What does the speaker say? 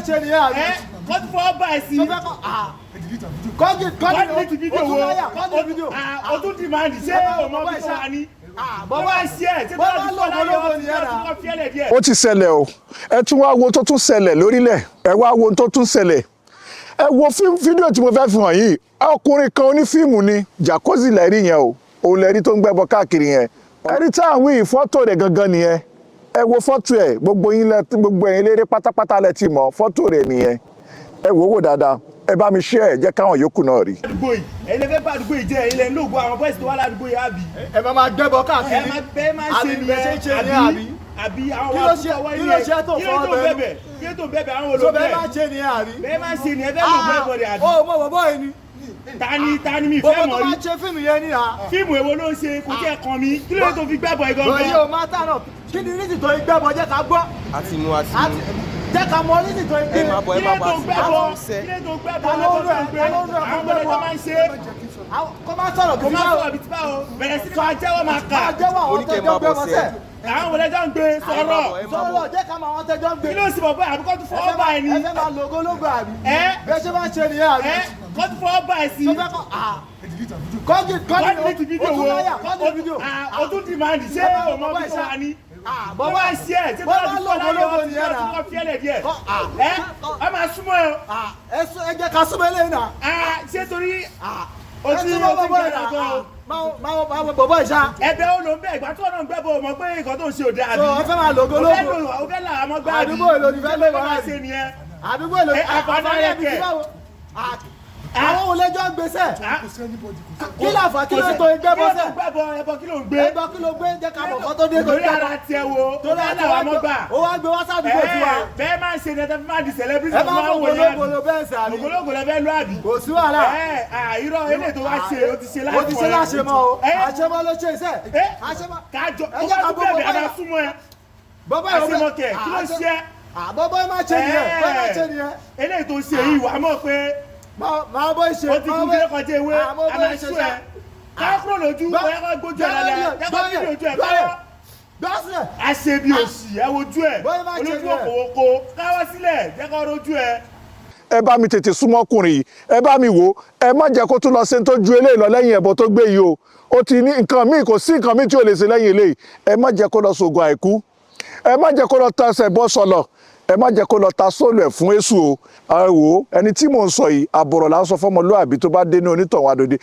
ṣe nìyẹn àbí? Ẹ kọ́ tún fọwọ́ bá ẹ sí. Tó fẹ́ kọ́ kọ́jú Kọ́jú kọ́jú ti fídíò o tún wo? láyà kọ́jú fídíò. O tún demand, ṣé o mọ bí tó wà ní? Bọ́wá ṣe ẹ̀ ṣé Bọ́wá tó lògo láyé lógo ọtí nìyẹn náà. kọ́ fiẹ́lẹ̀ díẹ̀. Ó ti ṣẹlẹ̀ o. Ẹ tún wá wo tó tún ṣẹlẹ̀ lórílẹ̀. Ẹ wá wo tó tún ṣẹlẹ̀. Ẹ wo fídíò tí mo fẹ́ fi hàn yìí. Ọkùnrin kan onífíìmù ni, Jacuzzi lẹ́rí yẹn o. Òun lẹ́rí tó ń gbẹ́bọ káàkiri yẹn. Ẹni tá à ń wí, fọ́tò rẹ̀ gangan nìyẹn. Ẹ wo fọ́tò ẹ̀. Gbogbo yín lẹ, gbogbo ẹ̀yin eléré pátápátá lẹ ti mọ̀. Fọ́tò rẹ̀ nìyẹn. Ẹ wò ó wò dáadáa. Ẹ bá mi share ẹ, jẹ́ káwọn yòókù náà rí. Àdúgbò yìí, ẹ̀yin lè fẹ́ bá àdúgbò yìí jẹ́. Ẹ̀yin lè ń lògùn àwọn boys tó wà ládùúgbò yìí, àbí? Ẹ máa máa gbẹ́bọ Ẹ káàkiri. máa bẹ́ẹ̀ máa ń ṣe Àbí bẹ́ẹ̀ ṣe ń ṣe nìyẹn? nìyẹn, àbí? Àbí àwọn Kí ló ṣe- àbúkọ kí ló ṣe tó kí ló fọwọ́ tó bẹnu? bẹ̀bẹ̀? Kí ló tó bẹ̀bẹ̀? Àwọn Tó bẹ́ẹ̀ olóògbé máa ń ṣe nìyẹn, àbí? bẹ́ẹ̀ máa ń ṣe nìyẹn, fẹ́ lògùn ẹ̀bọ̀ rẹ̀, àbí? O mọ bọ̀bọ̀ yìí ni. Tani tani mi fẹ́ Bọ̀bọ̀ tó mọ̀ rí. máa ń ṣe fíìmù yẹn ni à. Fíìmù èwo ló ń ṣe? Kò tí ẹ kàn mí. Kí ló tó fi gbẹ́bọ̀ yìí Bọ̀ yìí gangan? o máa tà náà. Kí ni rísì tó ń gbẹ́bọ? Jẹ́ ká gbọ́. Àti mu, àti mu. Jẹ́ ká mọ rísì tó ń gbé. Ẹ máa bọ̀, ẹ Kí máa ló bọ̀, tó àti gbẹ́bọ̀? àti sẹ́. Kí ló tó gbẹ́bọ̀? Ta ló ń rẹ̀? Àwọn Ta ló ń rẹ̀? ọmọdé tó máa ń ṣe. Kó má sọ̀rọ̀. Kò máa sọ̀rọ̀ bíi ti báwo. Bẹ̀rẹ̀ sí ni máa jẹ́wọ́, máa kà. Máa jẹ́wọ́ àwọn Oníkẹ́ tẹ́jọ́ máa gbé bọ̀ wọn sẹ́. sẹ́. Àwọn wọlé jọ ń gbé sọ̀rọ̀. Ẹ máa bọ̀. Sọ̀rọ̀, jẹ́ ká mọ àwọn tẹ́jọ́ ń gbé. Kí ló sì bọ̀ báyìí? Àbíkọ́ tún fọwọ́ bá ẹ ní? Ẹ fẹ́ máa lògo lógo, àbí? Ẹ Bẹ́ẹ̀ ṣe máa ń ṣe nìyẹn, àbí? Ẹ kọ́ tún fọwọ́ bá ẹ sí. Tó fẹ́ kọ́ kọ́jú Kọ́jú kọ́jú ti fídíò o tún wo? láyà kọ́jú fídíò. O tún demand, ṣé o mọ bí tó wà ní? Bọ́wá bọ́wá ṣe ẹ̀ ṣé bọ́wá tó lògo láyé lógo ọtí nìyẹn náà. kọ́ fiẹ́lẹ̀ díẹ̀. Kọ́ Ẹ ọ máa súnmọ́ ẹ o. Ẹ jẹ́ ká súnmọ́ eléyìí náà. Ṣé torí o Ẹ ti súnmọ́ o ti bọ̀bọ̀ yìí gbẹ̀rẹ̀ náà. gan o. Máa wo bọ̀bọ̀ yìí ṣá. Ẹ̀bẹ̀ ó ló ń bẹ ìgbà tí wọn náà ń gbẹbọ mọ̀ pé nǹkan tó ń ṣe òde, àbí? So ẹ fẹ́ máa lògo O fẹ́ lógo. lò, o fẹ́ là á mọ́ gbá, àbí? Àdúgbò èlò ni fẹ́ lò Ṣé wá, máa àbí? ṣe nìyẹn? Àdúgbò èlò. Ẹ, àǹfààní Àǹfààní ẹbí kẹ̀. tí báwo? Àwọn olè jọ ń gbèsè. Kí làǹfà? Kí ló tó gbẹ́ Kí ló bọ́sẹ̀? tó gbẹ́bọ? Ẹbọ kí ló ń gbé? Ẹgbọ́ kí ló gbé? Jẹ́ ká mọ̀ kọ́ tó dé tó Torí gbẹ́. ara tiẹ̀ wo? Torí Torí àti ara wá wa mọ́ gbà. ó wá gbé wá sádùúgbò tiwa. Bẹ́ẹ̀ máa ń ṣe ní ẹ tẹ́ fi máa di celebrity. Ẹ máa máa fọ ń wò yẹn, àbí? gbólógbòló bẹ́ẹ̀ sà ni. Ògbólógbò lẹ fẹ́ lọ, àbí? Kò sí wàhálà. Ẹ irọ́, eléyìí tó wá ṣe, o ti ṣe láti Ó ti ṣe láṣẹ mọ́ o. Ẹ Àṣemọ́ ló ṣe iṣẹ́. Ẹ Àṣemọ́. kájọ Ẹ tó jẹ́ bá ká tún gbogbo bẹ̀rẹ̀, a báyà. máa súnmọ́ ẹ. Bọ́bá yìí. Àṣemọ́kẹ̀, kí ló ṣe é? Bọ́bá yìí máa ṣe nìyẹn. Bọ́bá máa ṣe nìyẹn. Eléyìí tó ṣe yìí, wàá mọ̀ pé Máa bọ́ ìṣe. o ti kú kílẹ̀ kọjá ewé. Máa A bọ́ máa ìṣe sú ṣá. ẹ ká kúrò lójú. Bóyá kó gbójú ẹ lálẹ́, jẹ́ kó fídíò ojú ẹ káwọ́. Gbọ́sílẹ̀. Àṣebi òṣì, ẹ wojú ẹ. Bóyá máa ṣe Olójú nìyẹn. òkòwòkò, káwọ́ sílẹ̀, jẹ́ kó rojú ẹ. Ẹ bá mi tètè súnmọ́ ọkùnrin yìí. Ẹ bá mi wò ó. Ẹ má jẹ́ kó tún lọ ṣe tó ju eléyìí lọ lẹ́yìn ẹbọ tó gbé yìí o. Ó ti ní nǹkan míì, kò sí nǹkan míì tí ò lè ṣe lẹ́yìn eléyìí. Ẹ má jẹ́ kó lọ sògùn àìkú. Ẹ má jẹ́ kó lọ tasẹ̀ bọ́ sọlọ. Ẹ má jẹ́ kó lọ ta sóòlù ẹ̀ fún èṣù o. Ẹ wò ó, ẹni tí mò ń sọ yìí, àbọ̀rọ̀ là ń sọ fọmọlúàbí, tó bá dé ní onítọ̀hún adòde.